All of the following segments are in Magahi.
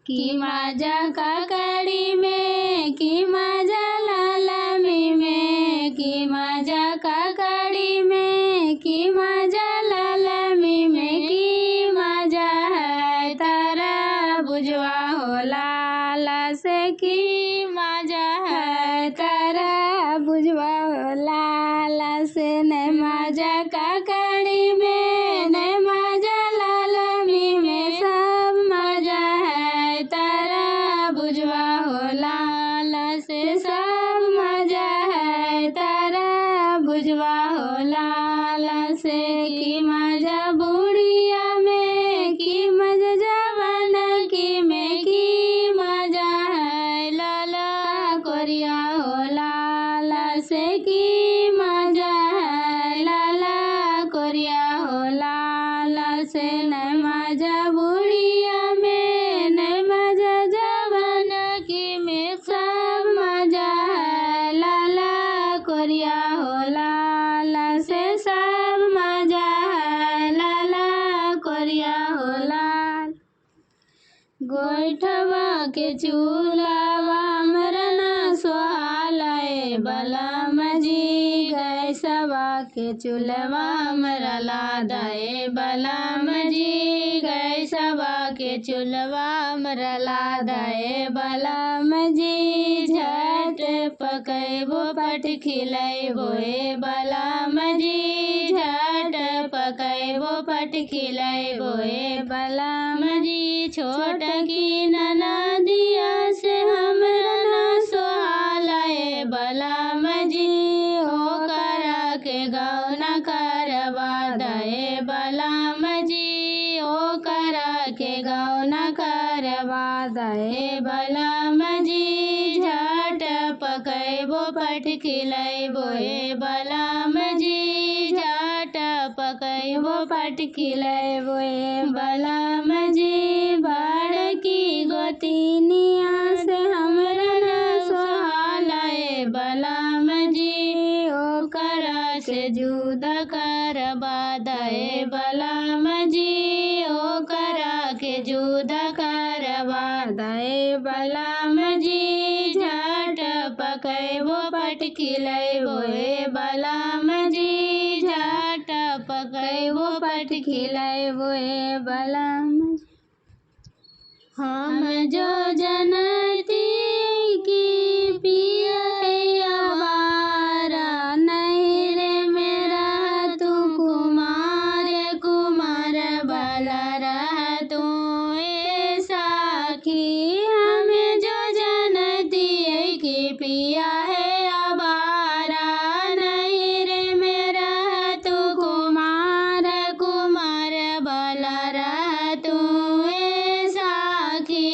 की मजा ककड़ी में, की मजा लालमी में, की मजा ककड़ी में, की मजा लालमी में, की मजा है तारा बुझवा हो लाला से, की मजा है तारा बुझवा हो लाला से। न मजा ककड़ी में, न मजा लालमी में, सब मजा है तारा बुझवा हो लाला से, सब मजा है तारा बुझवा हो लाला से। की मजा बुढ़िया में, की मजा जवान की में, की मजा है लाला कोरिया हो लाला से, की मजा है लाला कोरिया हो लाला से। न मजा बुढ़िया में, न मजा जवान की में, सब मजा है लाला कोरिया हो लाला से, सब मजा है लाला कोरिया हो लाल। गोइठवा के चूल्हावा हमरा ना सोहालाए बलम जी, गैसवा के चूल्हवा हमरा लादाए बलम जी, गैसवा के चूल्हवा हमरा लादाए बलम जी। झट पकैबो पट खिलैबो ए बलम जी, झट पकैबो पट खिलैबो ए बलम जी। छोट की ननदिया से हमरा ना सोहालाए बलम जी, ओ करा के गौना करवा दए बलम जी, ओ करा के गौना करवा दए बलम जी। झट पकैबो पट खिलैबो ए बलम जी, झट पकैबो पट खिलैबो ए बलम जी। बड़की गोतिनिया से हमरा ना सोहालाए बलम जी, ओ करा से जुदा करवा दए बलम जी, ओ करा के जुदा करवा दए बलम जी। झट पकैबो पट खिलैबो ए बलम जी, झट पकैबो पट खिलैबो ए बलम जी। हम जो जनती की पिया आवारा, नहीं रे मेरा तू कुमार कुमार भला रह तू ए साखी। हमें जो जनती की पिया है आवारा, नहीं रे मेरा तू कुमार कुमार भला रह तू ए साखी।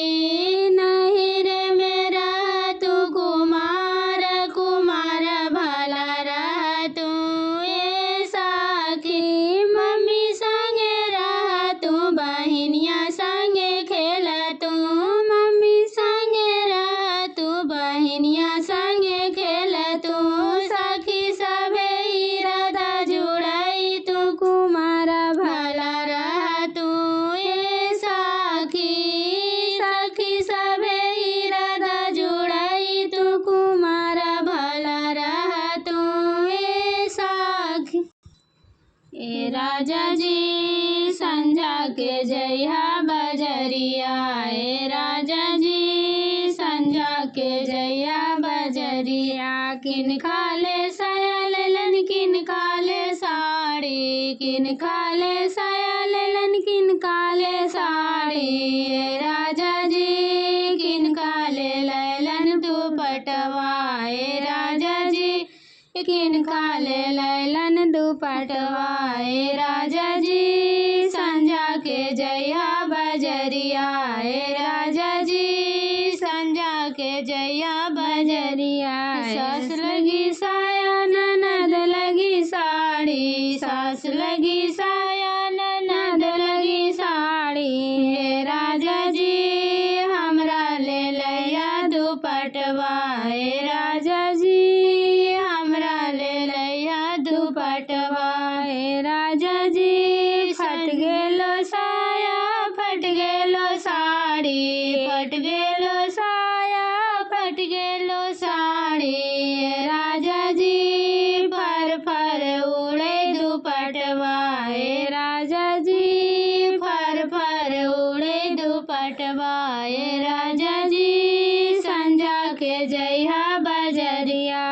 नहीं रे मेरा तू कुमार कुमार भला रह तू ए साखी। मम्मी संगे रह तू बहिनिया संगे खेल तू, मम्मी संगे रह तू बहिनिया संगे खेल तू, सखी सबे इरादा जुड़ाई तू कुमार भला रह तू ए साखी। सखी सबे इरादा जुड़ाई तू कुमार भला रह तू ए साखी। ए राजा जी संझा के जइहा बजरिया, ए राजा जी संझा के जइहा बजरिया। किन खाले साया लेलन किन खाले साड़ी, किन खाले साया लेलन किन खाले साड़ी। ए राजा जी किन खाले लैलन दुपटवा, ए राजा जी किन खाले लैलन दुपटवा। ए राजा जी संझा के जइहा बजरिया, ए राजा जी संझा के जइहा बजरिया। सास लगी साया ननद लगी साड़ी, सास लगी साया ननद लगी साड़ी। हे राजा जी हमरा ले लैया दुपटवा, हे राजा जी हमरा ले लैया दुपटवा। हे राजा जी फट गेलो साया फट गेलो साड़ी, कट गेलो साया फट गेलो साड़ी, राजा जी फर फर उड़े दुपटवा, राजा जी फर फर उड़े दुपटवा, राजा जी संझा के जइहा बजरिया,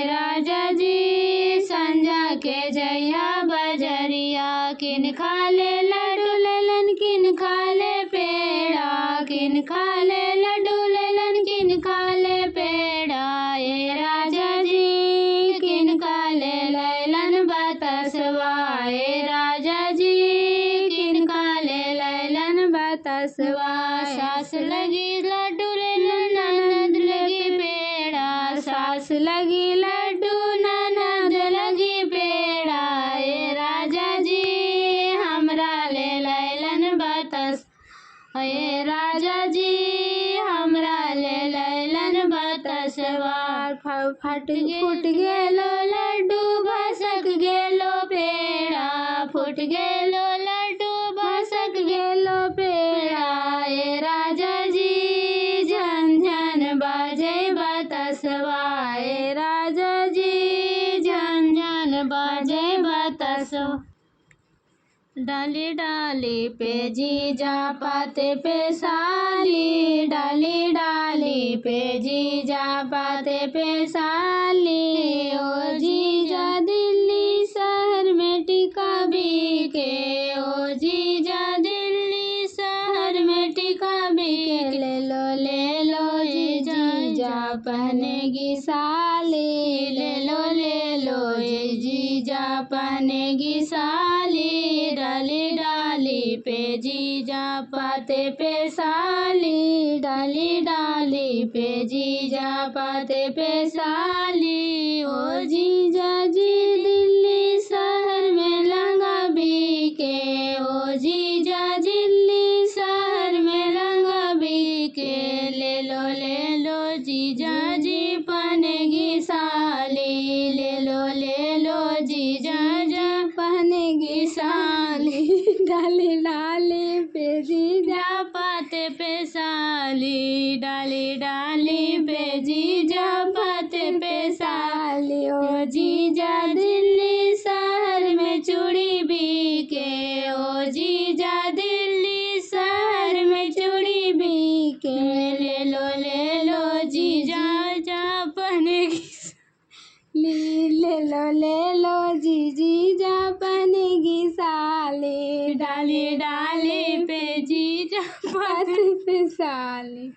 राजा जी संझा के जइहा बजरिया। किन खाले लड्डू लेलन किन खाले पेड़ा, किन खाले लड्डू लेलन किन खाले पेड़ा, ए राजा जी किन खाले लैलन बतसवा, ए राजा जी किन खाले लैलन बतसवा। सास लगी लड्डू लेलन ननद लगी पेड़ा, सास लगी लड्डू ननद लगी पेड़ा, ए राजा जी हमरा ले लैलन बतस, ए राजा जी हमरा ले लैलन बतसवा। फट फूट गेलो लड्डू भसक गेलो पेड़ा, फूट गेलो लड्डू भसक गेलो पेड़ा, ए राजा जी झन झन बाजे बतसवा, ए राजा जी झन झन बाजे बतसवा। डाली डाली पे जीजा पाते पे साली, डाली डाली पे जीजा पाते पे साली, ओ जीजा दिल्ली शहर में टिका बीके, ओ जीजा दिल्ली शहर में टिका बीके। ले लो जीजा पहनेगी साली, ले लो जीजा पहनेगी साली। डाली डाली पे जीजा पाते पे साली, डाली डाली पे जीजा पाते पे साली, ओ जीजा जी दिल्ली शहर में लहंगा बीके, ओ जीजा दिल्ली शहर में लहंगा बीके। ले लो जीजा जी पहनेगी साली, ले लो जीजा जा पहनेगी साली। डाली डाली पे जीजा पाते पे साली, डाली डाली पे जीजा पाते पे साली, ओ जीजा दिल्ली शहर में चूड़ी बीके, ओ जीजा दिल्ली शहर में चूड़ी बीके। ले लो जीजा जा पहनेगी, ले लो जीजा पहनेगी साली, डाली डाली पे जीजा पाते पे साली।